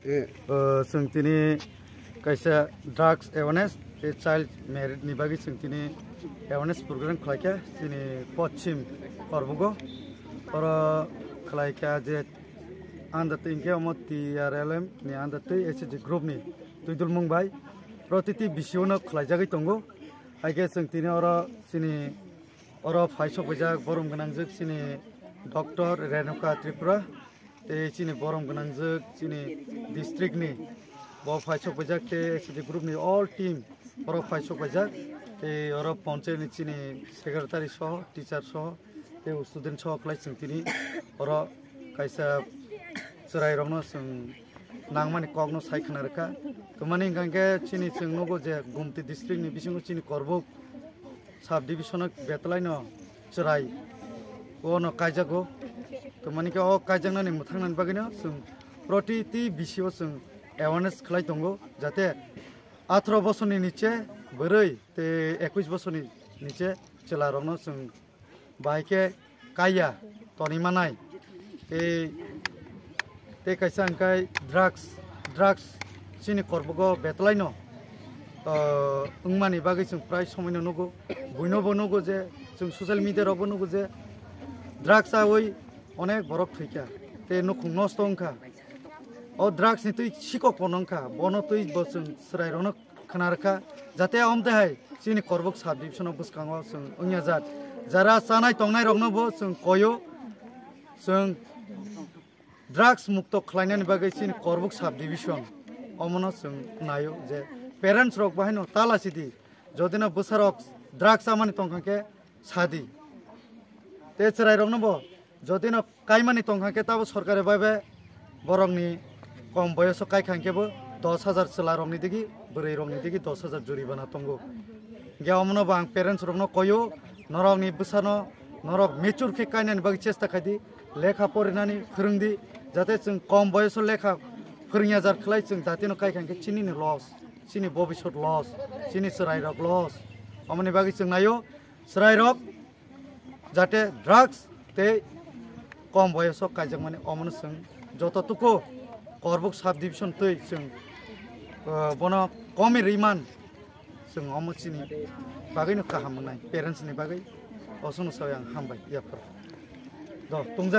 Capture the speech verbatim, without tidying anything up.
Eh, chwng tini kaisa drugs awareness tei child marriage ni bagwi chwng tini awareness program khlaikha chini Pochim Korbugo. Oro khlaikha je under twi hinkhe omo T R L M ni under twi S H G group ni twidulmung bai protiti bisio no khlaijagwi tongo. Haikhe chwng tini oro chini oro phaisok paijak borom gwnangjwk chini Doctor Renuka Tripura. Tei chini borom gwnangjwk chini district ni bo phaisok paijak tei S H G group ni all team oro phaisok paijak. Tei oro ponchayat ni chini secretary soho, teacher soho, tei student soho kwlai chwng tini oro kaisa chwrai rokno chwng nangmani kokno sai khna rwkha. Twmani hwnkha khe chini chwng nugo je Gumti district ni bisingo chini Korbuk sub division o betalaino chwrai ono kaijago. Twmani khe o kaijaknani mwthangnani bagwino chwng protiti bisio chwng awareness khlai tongo, jate atharo bosorni niche bwrwi tei ekwis bosorni niche chwla rokno chwng bahai khe kaiya toni manai. Tei tei kaisa hwnkhe drugs, drugs chini Korbugo betalaino, ah, wngmani bagwi chwng prai somoino nugo, buino bo nugo je, chwng social media rokbo nugo je drugs awi onek borok thwikha tei nukhung nosto wngkha. O drugs ni twi sikok pono wngkha, bono twi bo chwng chwrai rokno khna rwkha, jate omte hai chini Korbuk sub division o bwskango chwng wngya jat. Jara chanai tongnai rokno bo chwng koyo, chwng drugs mukto khlainani bagwi chini Korbuk sub division omono chwng naio je parents rok bahaino tala sidi, jodino bwsarok drugs chamani tongkha khe sadi. Tei chwrai rokno bo jodino kaimani tongkha khe tabo sorkari bai bai borokni kom boyoso kaikha khe bo dos hajar chwla rokni digi, bwrwi rokni digi dos hajar juribana tongo. Ge omono bo ang parents rokno koyo, norokni bwsano norok mature khe kainani bagwi chesta khaidi, lekha porinani phwrwngdi, jate chwng kom boyoso lekha phwrwngya jar khlai chwng jatino kaikha khe chinini loss, chini bobisot loss, chini chwrai rok loss. Omoni bagwi chwng naio chwrai rok jate drugs tei kom boyoso kaijakmani omono chwng joto tuku Korbuk sub division twi chwng, uh, bono komi riman chwng omo chini bagwino kaham wngnai parents ni bagwi osono sawi ang hambai yaphar do tungjak